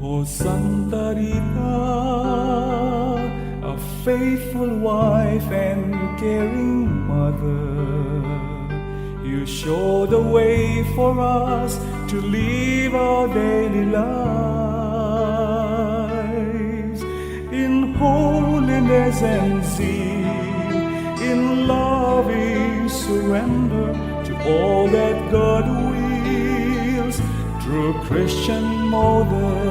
O Santa Rita, a faithful wife and caring mother, you show the way for us to live our daily lives in holiness and zeal, in loving surrender to all that God wills, true Christian model.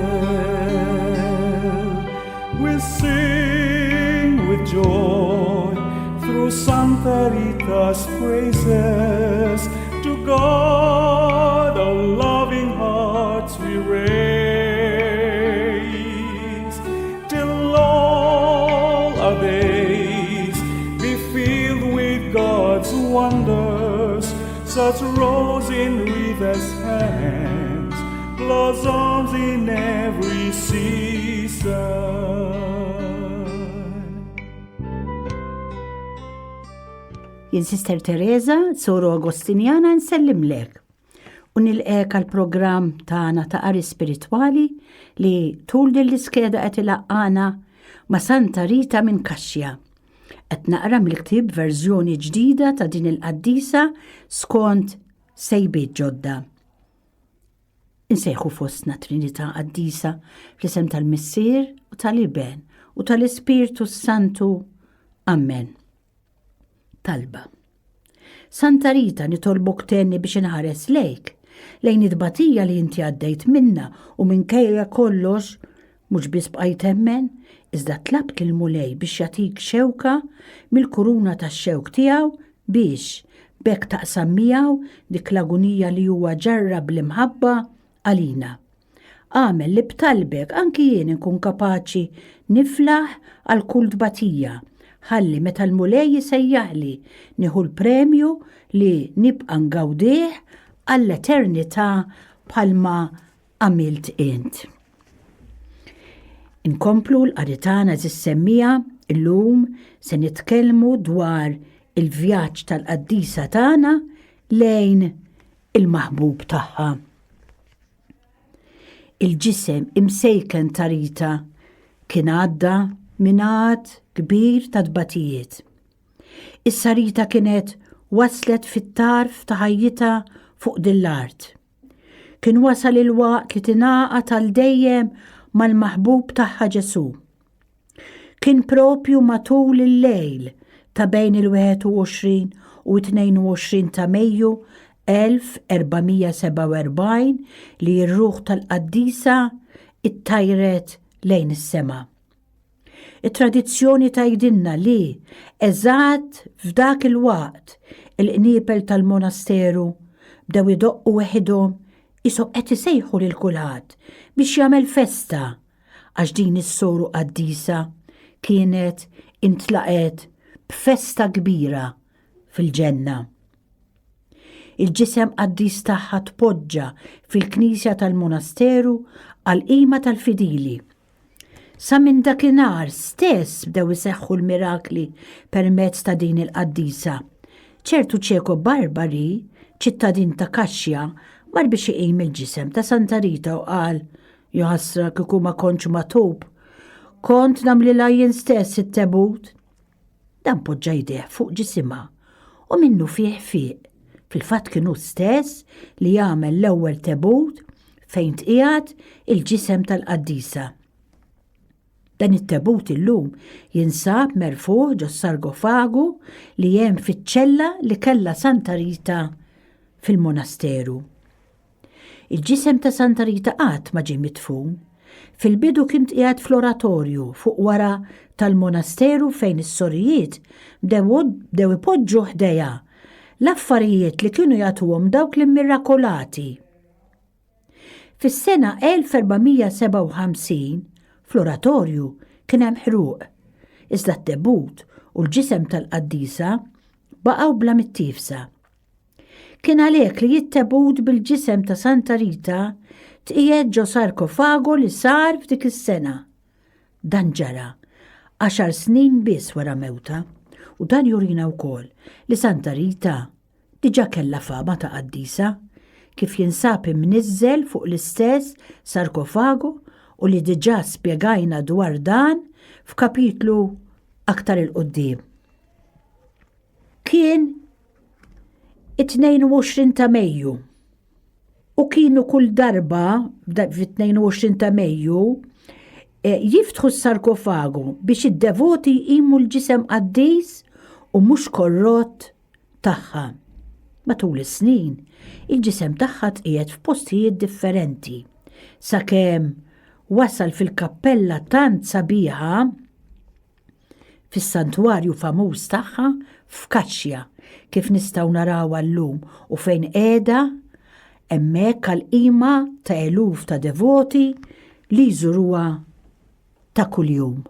We sing with joy through Santa Rita's praises to God, our loving hearts we raise till all our days be filled with God's wonders, such rose in Rita's hands, blossoms in every season. Jien Sister Teresa, Soru Agostinjana nsellimlek u nilqek għal programm tagħna ta' qari spiritwali li tul din l-iskeda qed ilaqqana ma' Santa Rita minn Kaxja. Qed naqra mill-ktieb verżjoni ġdida ta' din il-qaddisa skont sejbiet ġodda. Insejħu fostna Trinità Qaddisa fl-isem tal-Missier u tal-Iben u tal-Ispirtu s-Santu. Amen. Talba. Santa Rita nitolbok tenni biex inħares lejk, lejn it-tbatija li inti għaddejt minna u minkejja kollox mhux biss bqajt temmen, iżda tlabt lill-Mulej biex jagħtik xewka mill-kuruna tax-xewk tiegħu biex b'hekk taqsam miegħu dik l-agunija li huwa ġarrab bl-imħabba għalina. Agħmel li b'talbek anki jien inkun kapaċi niflaħ għal kull tbatija, ħalli meta l-Mulej isejjaħli nieħu l-premju li nibqa' ngawdih għall-eternità bħalma għamilt int. Inkomplu l-qari tagħna għeżież semmiegħa, illum se nitkellmu dwar il-vjaġġ tal-qaddisa tagħna lejn il-maħbub tagħha. Il-ġisem imsejken ta' Rita kien għadda minn għadd kbir ta' tbatijiet. Issa Rita kienet waslet fit-tarf ta' ħajjitha fuq din l-art. Kien wasal il-waqt li tingħaqad għal dejjem mal-maħbub tagħha Ġesù. Kien propju matul il-lejl ta' bejn il-21 u 22 ta' Mejju 1447 li r-ruħ tal-qaddisa ittajret lejn is-sema. It-tradizzjoni tgħidilna li, eżatt f'dak il-waqt, il-qniepel tal-monasteru bdew idoqqu weħidhom qishom qed isejħu lil kulħadd biex jagħmel festa għax din is-soru qaddisa kienet intlaqgħet b'festa kbira fil-ġenna. Il-ġisem qaddis tagħha tpoġġa fil-knisja tal-monasteru għall-qima tal-fidili. Sa minn dakinhar stess bdew iseħħu l-mirakli permezz ta' din il-qaddisa. Ċertu Ċeko Barbari, ċittadin ta' Kaxja, mar biex iqim il-ġisem ta' Santa Rita u qal, Jaħasra kieku ma kontx matub, kont nagħmlilha jien stess it-tebut. Dan poġġa jdejh fuq ġisimha u minnufih fieq. Fil-fatt kien hu stess li għamel l-ewwel tebut fejn tqiegħed il-ġisem tal-qaddisa. Dan it-tebut illum jinsab merfugħ ġos-sargofagu li hemm fiċ-ċella li kellha Santa Rita fil-monasteru. Il-ġisem ta' Santa Rita qatt ma ġie midfun. Fil-bidu kien tqiegħed fl-oratorju fuq wara tal-monasteru fejn is-sorijiet bdew ipoġġu ħdejha l-affarijiet li kienu jagħtuhom dawk l-immirakolati. Fis-sena 1457 fl-oratorju kien hemm ħruq, iżda t-tebut u l-ġisem tal-qaddisa baqgħu bla mittiefsa. Kien għalhekk li t-tebut bil-ġisem ta' Santa Rita tqiegħed ġo sarkofago li sar f'dik is-sena. Dan ġara għaxar snin biss wara mewtha u dan jurina wkoll li Santa Rita diġà kellha fama ta' qaddisa, kif jinsab imniżżel fuq l-istess sarkofago. u li diġà spjegajna dwar dan f'kapitlu aktar 'il quddiem. Kien it-22 ta' Mejju u kienu kull darba fit-22 ta' Mejju eh, jiftħu s-sarkofagu biex id-devoti jqimu l-ġisem qaddis u mhux korrott tagħha. Matul is-snin, il-ġisem tagħha tqiegħed f'postijiet differenti sakemm wasal fil-kappella tant sabiħa fis-santwarju famuż tagħha f'Kaxja, kif nistgħu narawha llum u fejn qiegħda hemmhekk għall-qima ta' eluf ta' devoti li jżuruha ta' kuljum.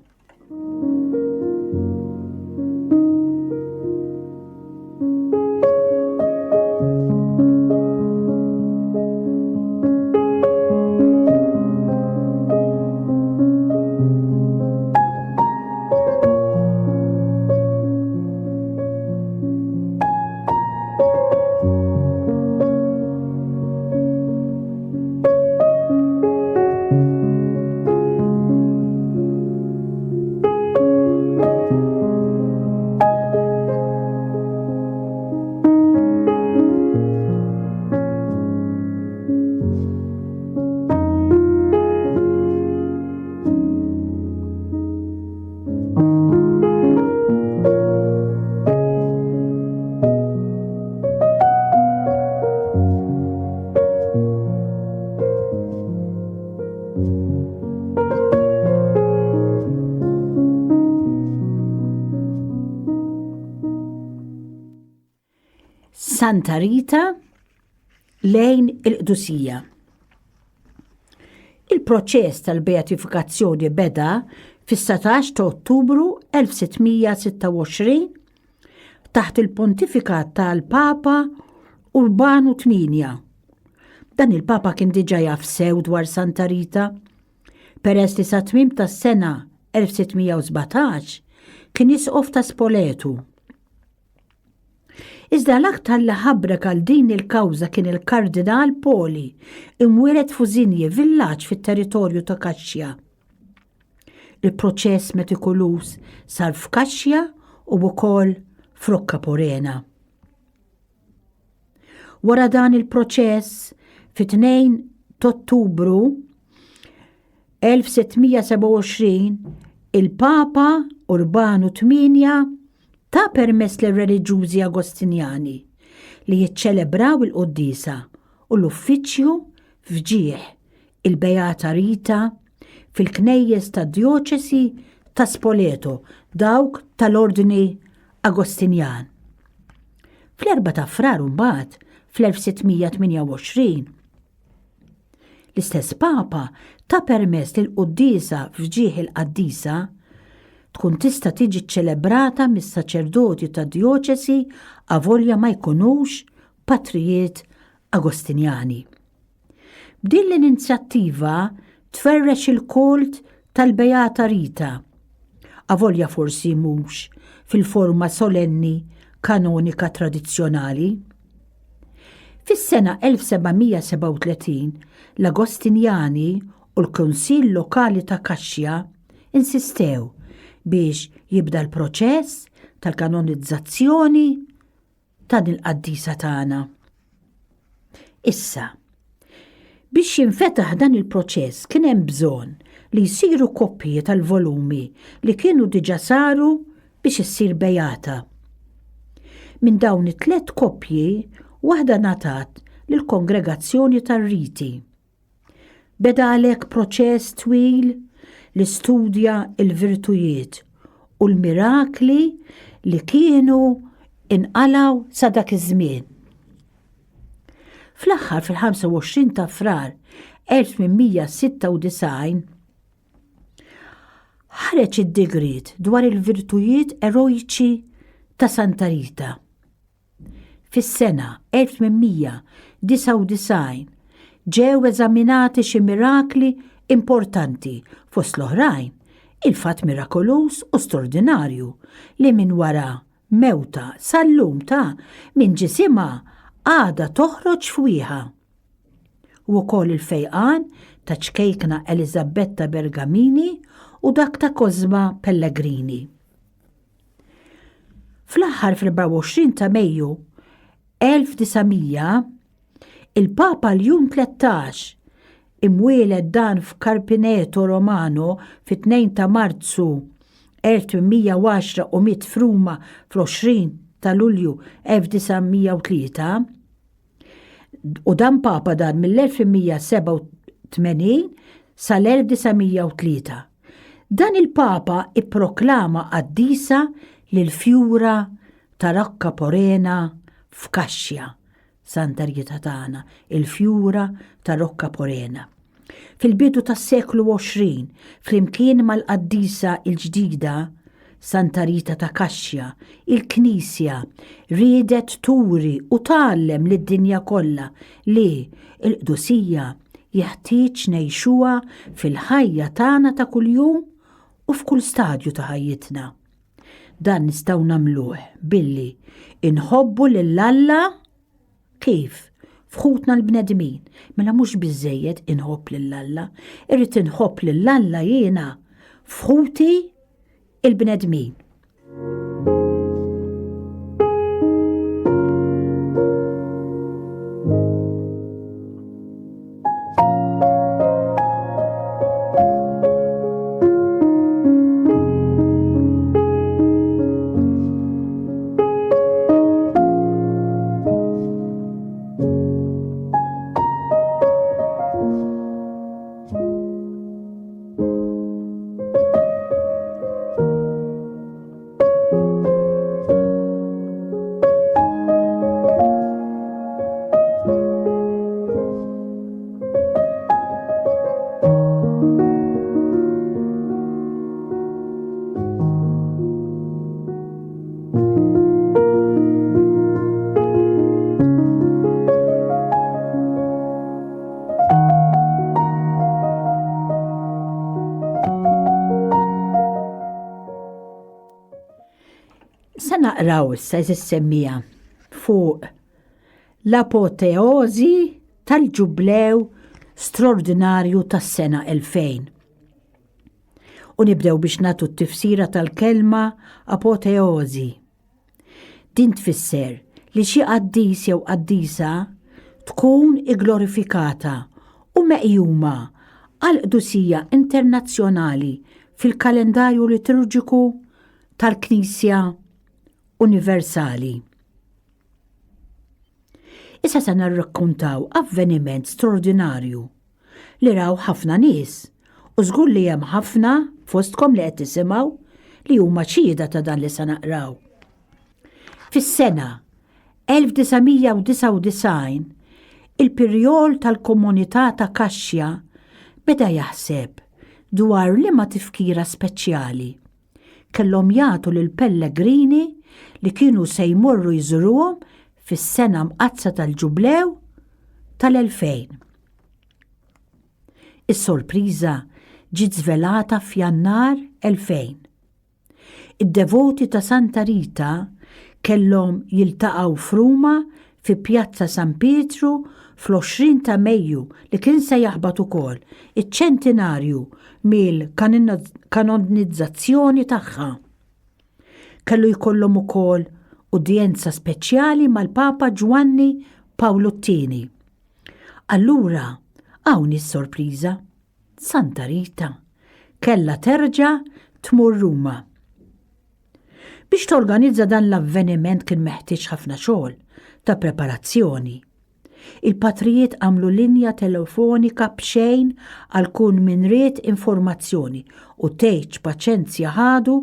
Santa Rita lejn il-qdusija. Il-proċess tal-beatifikazzjoni beda fis-19 ta' Ottubru 1626 taħt il-pontifikat tal-Papa Urbanu VIII. Dan il-Papa kien diġà jaf sew dwar Santa Rita, peress li sa tmiem tas-sena 1617 kien isqof ta' Spoletu. Iżda l-aktar li ħabrek għal din il-kawża kien il-Kardinal Poli, imwieled f'Usinje, villaġġ fit-territorju ta' Kaxja. Il-proċess metikoluż sar f'Kaxja u wkoll f'Roccaporena. Wara dan il-proċess, fit-2 t'Ottubru 1627, il-Papa Urbanu VIII ta permess lir-reliġjużi Agostinjani li jiċċelebraw il-quddiesa u l-uffiċċju f'ġieħ il-Beata Rita fil-knejjes tad-djoċesi ta' Spoleto, dawk tal-Ordni Agostinjan. Fl-4 ta' Frar imbagħad, fl-1628, l-istess Papa ta permess li l-quddiesa f'ġieħ il-qaddisa tkun tista' tiġi ċċelebrata mis-saċerdoti tad-djoċesi avolja ma jkunux patrijiet Agostinjani. B'din l-inizjattiva tferrex il-kult tal-Beata Rita, avolja forsi mhux fil-forma solenni kanonika tradizzjonali. Fis-sena 1737 l-Agostinjani u l-Kunsill Lokali ta' Kaxja insistew biex jibda l-proċess tal-kanonizzazzjoni ta' din il-qaddisa tagħna. Issa, biex jinfetaħ dan il-proċess kien hemm bżonn li jsiru koppji tal-volumi li kienu diġà saru biex issir bejata. Minn dawn it-tlet koppji, waħda ngħatat lill-Kongregazzjoni tar-Riti. Beda għalhekk proċess twil li studja l-virtujiet u l-mirakli li kienu inqalgħu sa dak iż-żmien. Fl-aħħar fil-25 ta' Frar 1896 ħareġ id-digriet dwar il-virtujiet eroiċi ta' Santa Rita. Fis-sena 1899 ġew eżaminati xi mirakli importanti, fost l-oħrajn, il-fatt mirakoluż u stordinarju li minn wara mewtha sal-lum ta' minn ġisimha għadha toħroġ fwieħa. U wkoll il-fejqan ta' ċkejkna Eliżabetta Bergamini u dak ta' Cosma Pellegrini. Fl-aħħar fl-24 ta' Mejju 1900, il-Papa Ljun 13, imwieled dan f'Carpineto Romano fit-2 ta' Marzu 1810 u miet f'Ruma fl-20 ta' Lulju 1903, u dan Papa dan mill-1187 sal-1903. Dan il-Papa ipproklama qaddisa lill-fjura ta' Roccaporena f'Kaxxja, Santa Rita tagħna, il-fjura ta' Roccaporena. Fil-bidu tas-seklu 20, flimkien mal-qaddisa l-ġdida, Santa Rita ta' Kaxxja, il-Knisja riedet turi u tgħallem lid-dinja kollha li l-qdusija jeħtieġ ngħixuha fil-ħajja tagħna ta' kuljum u f'kull stadju ta' ħajjitna. Dan nistgħu nagħmluh billi inħobbu lil Alla Kif? F'ħutna l-bnedmin. Mela mhux biżżejjed inħobb lil Alla, irrid inħobb lil Alla jiena f'ħuti il-bnedmin. Se naqraw issa semmija fuq l-apoteożi tal-ġublew straordinarju tas-sena 2000. U nibdew biex nagħtu t-tifsira tal-kelma apoteożi. Din tfisser li xi qaddis jew qaddisa tkun igglorifikata u meqjuma għal qdusija internazzjonali fil-kalendarju liturġiku tal-Knisja Universali. Issa se nirrakkontaw avveniment straordinarju li raw ħafna nies u żgur li hemm ħafna fostkom li qed tisimgħu li huma xhieda ta' dan li se naqraw. Fis-sena 1999 il-pirjol tal-komunità ta' Kaxxa beda jaħseb dwar liema tifkira speċjali kellhom jagħtu lill-pellegrini li kienu se jmorru jżuruhom fis-sena mqaddsa tal-Ġublew tal-2000. Is-sorpriża ġiet żvelata f'Jannar 2000. Id-devoti ta' Santa Rita kellhom jiltaqgħu f'Ruma fi Pjazza San Pietru fl-20 ta' Mejju li kien se jaħbat ukoll iċ-ċentinarju mill-kanonizzazzjoni tagħha. Kellu jkollhom ukoll udjenza speċjali mal-Papa Ġwanni Pawlu t-Tieni. Allura, hawn hi s-sorpriża, Santa Rita kellha terġa' tmur Ruma. Biex torganizza dan l-avveniment kien meħtieġ ħafna xogħol ta' preparazzjoni. Il-patrijiet għamlu linja telefonika b'xejn għal kull min ried informazzjoni u tgħidx paċenzja ħadu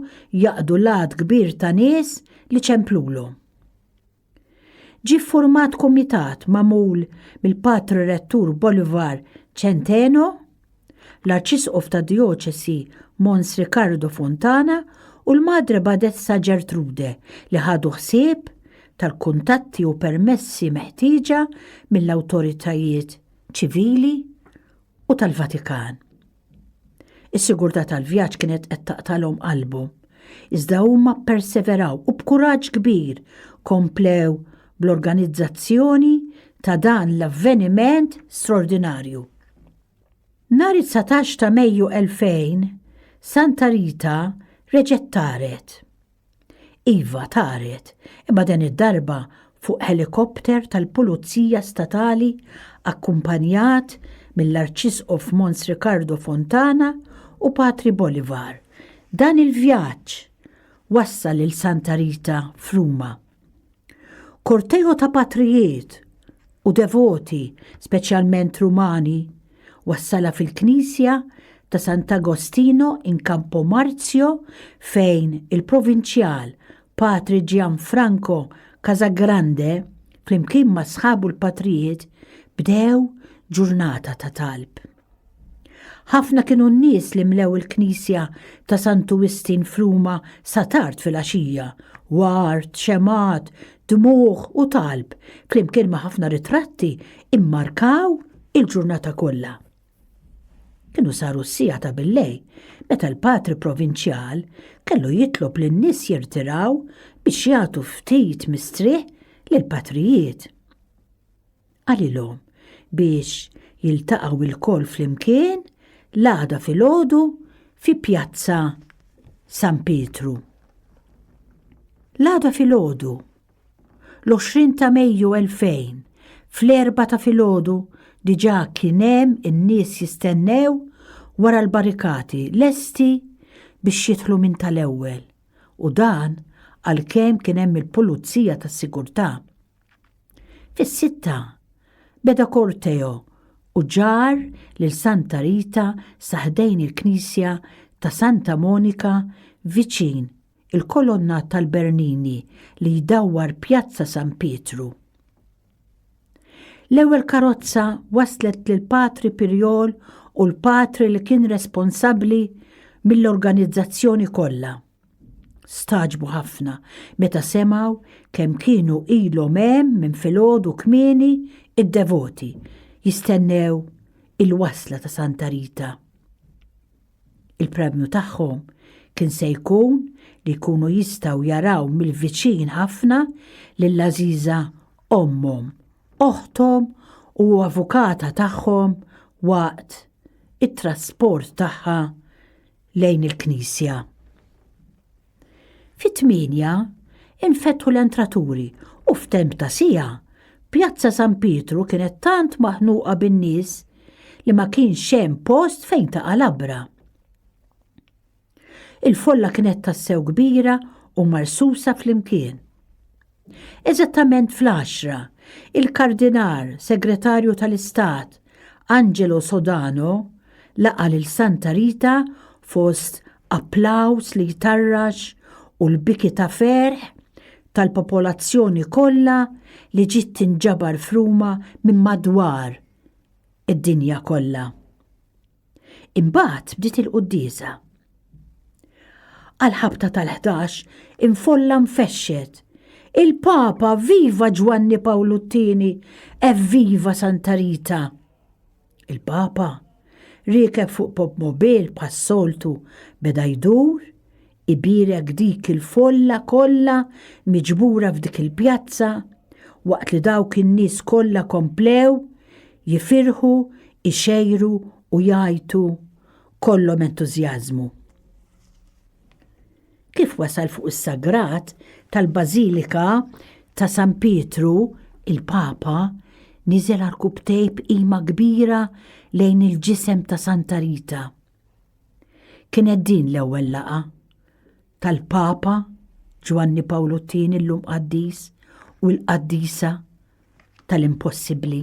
jaqdu l-għadd kbir ta' nies li ċemplulhom. Ġie ffurmat kumitat magħmul mill-Patri Rettur Bolivar Centeno, l-Arċisqof tad-Djoċesi Mons Ricardo Fontana u l-Madre Badessa Gertrude li ħadu ħsieb tal-kuntatti u permessi meħtieġa mill-awtoritajiet ċivili u tal-Vatikan. Is-sigurtà tal-vjaġġ kienet qed taqtalhom qalbhom, iżda huma pperseveraw u b'kuraġġ kbir komplew bl-organizzazzjoni ta' dan l-avveniment straordinarju. Nhar it-19 ta' Mejju 2000, Santa Rita reġgħet taret. Iva, taret, imma din id-darba fuq ħelikopter tal-Pulizija Statali akkumpanjat mill-Arċisqof Mons Ricardo Fontana u Patri Bolivar. Dan il-vjaġġ wassal lil Santa Rita f'Ruma. Korteo ta' patrijiet u devoti, speċjalment Rumani, wassalha fil-knisja ta' Sant'Agostino in Campo Marzio fejn il-Provinċjal Patri Gianfranco Casagrande flimkien ma' sħabu l-patrijiet bdew ġurnata ta' talb. Ħafna kienu n-nies li mlew il-knisja ta' Santu Wistin f'Ruma sa tard filgħaxija, ward, xemgħat, dmugħ u talb, flimkien ma' ħafna ritratti immarkaw il-ġurnata kollha. Kienu saru s-siegħa ta' billejl meta l-patri provinċjal kellu jitlob lin-nies jirtiraw biex jagħtu ftit mistrieħ lill-patrijiet. Qalilhom biex jiltaqgħu lkoll flimkien l-għada filgħodu fi Pjazza San Pietru. L-għada filgħodu, l-20 ta' Mejju 2000, fl-erbgħa ta' filgħodu diġà kien hemm in-nies jistennew wara l-barrikati lesti biex jidħlu minn tal-ewwel u dan għalkemm kien hemm il-pulizija tas-sigurtà. Fis-sitta, beda korteo u ġarr lil Santa Rita sa ħdejn il-knisja ta' Santa Monika viċin il-kolonnat tal-Bernini li jdawwar Pjazza San Pietru. L-ewwel karozza waslet lil Patri Pirjol u l-patri li kien responsabbli mill-organizzazzjoni kollha. Stagħġbu ħafna meta semgħu kemm kienu ilhom hemm minn filgħodu kmieni id-devoti jistennew il-wasla ta' Santa Rita. Il-premju tagħhom kien se jkun li jkunu jistgħu jaraw mill-viċin ħafna lill-għażiża ommhom, oħthom u avukata tagħhom waqt it-trasport tagħha lejn il-knisja. Fit-tmienja infetħu l-entraturi u f'temp ta' siegħa, Pjazza San Pietru kienet tant maħnuqa bin-nies li ma kienx hemm post fejn taqa' labra. Il-folla kienet tassew kbira u marsusa flimkien. Eżattament fl-għaxra, il-Kardinal Segretarju tal-Istat, Angelo Sodano, laqa' lil Santa Rita fost applawż li jtarrax u l-biki ta' ferħ tal-popolazzjoni kollha li ġiet tinġabar f'Ruma minn madwar id-dinja kollha. Imbagħad bdiet il-quddiesa. Għall-ħabta tal-ħdax infolla nfexxet. Il-Papa viva Ġwanni Pawlu t-Tieni, evviva Santa Rita! Il-Papa, riekeb fuq popmobil bħas-soltu, beda jdur, ibierek dik il-folla kollha miġbura f'dik il-pjazza waqt li dawk in-nies kollha komplew jifirħu, ixejru u jgħajtu kollhom entużjażmu. Kif wasal fuq is-sagrat tal-Bażilika ta' San Pietru, il-Papa niżel għarkupptejh b'qima kbira lejn il-ġisem ta' Santa Rita. Kienet din l-ewwel laqgħa tal-Papa Ġwanni Pawlu t-Tieni llum qaddis u l-qaddisa tal-impossibbli.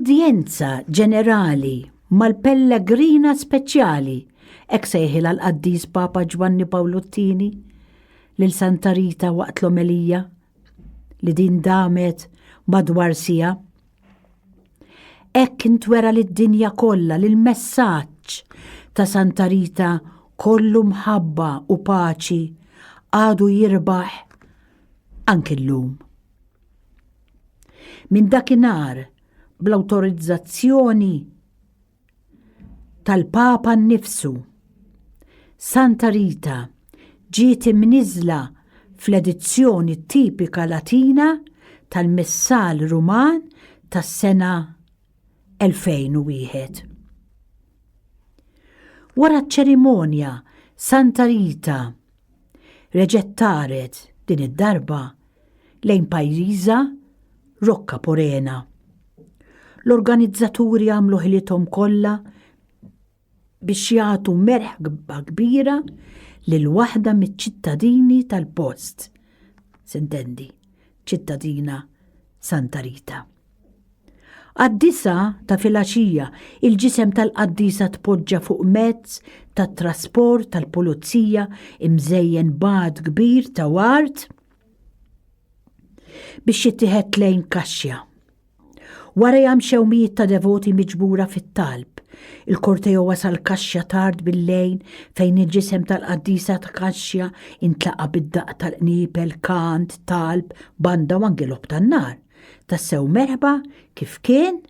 Fl-udjenza ġenerali mal-pellegrina speċjali, hekk sejħilha l-Qaddis Papa Ġwanni Pawlu t-Tieni lil Santa Rita waqt l-omelija li din damet madwar siegħa. Hekk intwera lid-dinja kollha li l-messaġġ ta' Santa Rita kollu mħabba u paċi għadu jirbaħ anki llum. Minn dakinhar bl-awtorizzazzjoni tal-Papa nnifsu, Santa Rita ġiet imniżżla fl-edizzjoni tipika Latina tal-Missal Ruman tas-sena 2001. Wara ċ-ċerimonja, Santa Rita reġgħet taret din id-darba lejn pajjiżha Roccaporena. L-organizzaturi għamlu ħilithom kollha biex jagħtu merħba kbira lil waħda miċ-ċittadini tal-post, sintendi, ċittadina Santa Rita. Għad-disgħa ta' filgħaxija, il-ġisem tal-qaddisa tpoġġa fuq mezz tat-trasport tal-pulizija imżejjen b'għadd kbir ta' ward biex jittieħed lejn Kaxja. Warajha mxew mijiet ta' devoti miġbura fit-talb. Il-korteo wasal Kaxja tard bil-lejl fejn il-ġisem tal-qaddisa ta' Kaxja intlaqa' bid-daqq tal-qniepel, kant, talb, banda u anki logħob tan-nar. Tassew merħba kif kien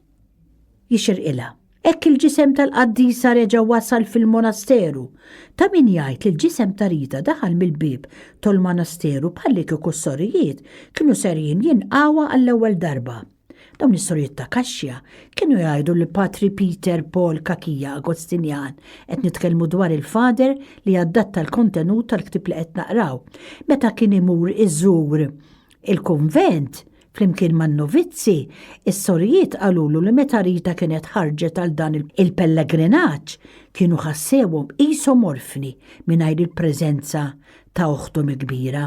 jixirqilha. Hekk il-ġisem tal-qaddisa reġa' wasal fil-monasteru. Ta' min jgħid li l-ġisem ta' Rita daħal mill-bieb tol-monasteru bħallikieku s-sorijiet kienu serjin jinqgħuha għall-ewwel darba. Dawn is-sorijiet ta' Kaxja kienu jgħidu li Patri Peter Paul Cachia Agostinjan, qed nitkellmu dwar il-father li adatta l-kontenut tal-ktieb li qed naqraw, meta kien imur iżur il-kunvent, Flimkien man-novizzi, is-sorijiet qalulu li meta Rita kienet ħarġet għal dan il-pellegrinaġġ, kienu ħassewhom qishom orfni mingħajr il-preżenza ta' oħthom il-kbira.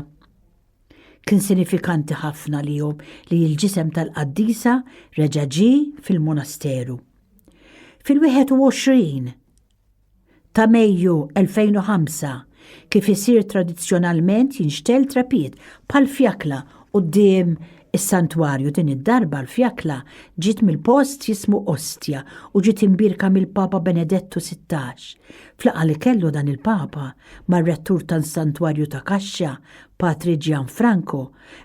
Kien sinifikanti ħafna għalihom li l-ġisem tal-qaddisa reġa' ġie fil-monasteru. Fil-21 ta' Mejju 2005, kif isir tradizzjonalment jinxtegħel trepied bħal fjakla quddiem is-santwarju. Din id-darba l-fjakla ġiet mill-post jismu Ostia u ġiet imbierka mill-Papa Benedettu 16. F'laqgħa li kellu dan il-Papa mar-rettur tas-Santwarju ta' Cascia, Patri Gianfranco,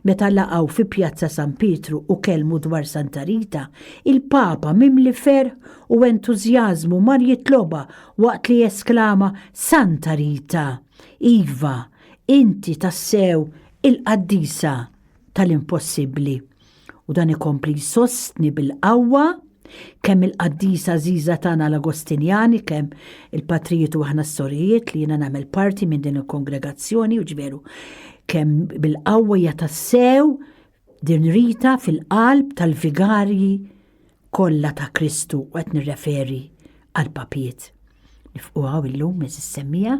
Meta laqgħu fi Pjazza San Pietru u kellmu dwar Santa Rita, il-Papa mimli ferħ u entużjażmu mar jitlobha waqt li esklama, Santa Rita! Iva, inti tassew il-qaddisa tal-impossibbli. U dan ikompli jsostni bil-qawwa kemm il-qaddisa għażiża tagħna l-Agostinjani, kemm il-patrijiet u aħna s-sorijiet li jiena nagħmel parti minn din il-kongregazzjoni u ġveru kemm bil-qawwa hija tassew din Rita fil-qalb tal-vigarji kollha ta' Kristu u qed nirreferi għall-papiet. Nifqu hawn illum eżis semmija,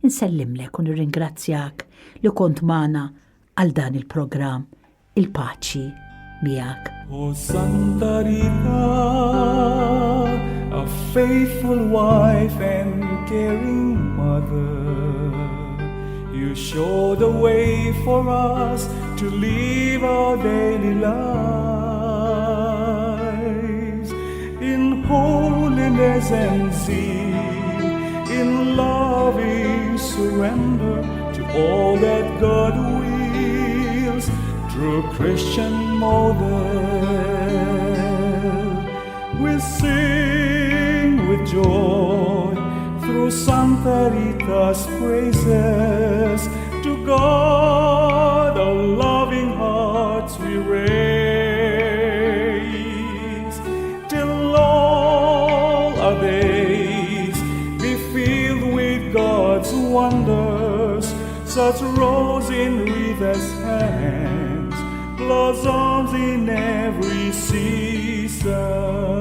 insellimlek u nirringrazzjak li kont magħna għal dan il-programm Il-paċi miegħek. O Santa Rita, a faithful wife and caring mother, you show the way for us to live our daily lives in holiness and zeal, in loving surrender to all that God wills, true Christian model. We sing with joy through Santa Rita's praises to God, our loving hearts we raise till all our days be filled with God's wonders, such rose in Rita's hands, blossoms in every season.